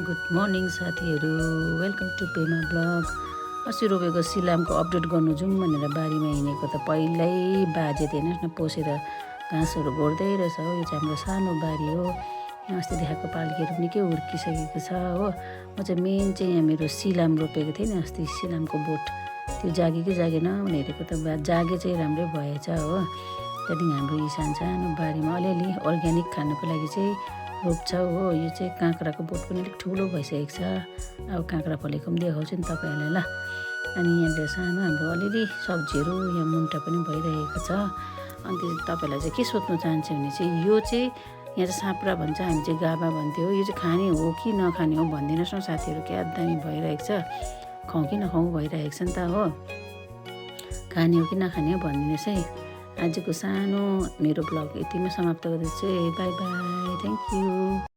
Good morning साथीहरू, welcome to Pema blog. अस्ति रोपेको सिलामको अपडेट गर्नु जाउँ भनेर बारीमा हिँडेको त पहिल्यै बाजे थिएन न पसेर घाँसहरू गोड्दै रहेछ हो। यो चाहिँ हाम्रो सानो बारी हो। अस्ति देखाएको पाल्कीहरू निकै हुर्किसकेको छ हो। म चाहिँ मेन चाहिँ यहाँ मेरो सिलाम रोपेको थिएँ नि अस्ति, सिलामको बोट त्यो जागे कि जागेन भने हेरेको त जागे चाहिँ राम्रै भएछ हो। त्यहाँदेखि हाम्रो यी सानो बारीमा अलिअलि अर्ग्यानिक खानुको लागि चाहिँ रोप्छ हो। यो चाहिँ काँक्राको बोट पनि अलिक ठुलो भइसकेको छ। अब काँक्रा फलेको पनि देखाउँछु नि तपाईँहरूलाई ल। अनि यहाँनिर सानो हाम्रो अलिअलि सब्जीहरू यहाँ मुन्टा पनि भइरहेको छ। अनि तपाईँहरूलाई चाहिँ के सोध्नु चाहन्छु भने चाहिँ यो चाहिँ यहाँ चाहिँ साँप्रा भन्छ, हामी चाहिँ गाभा भन्थ्यो। यो चाहिँ खाने हो कि नखाने हो भनिदिनुहोस् न साथीहरू, क्या दामी भइरहेको छ। खाउँ कि नखाउँ भइरहेको छ नि त हो। खाने हो कि नखाने हो भनिदिनुहोस् है। आजको सानो मेरो ब्लग यतिमा समाप्त गर्दैछु। By by, thank you.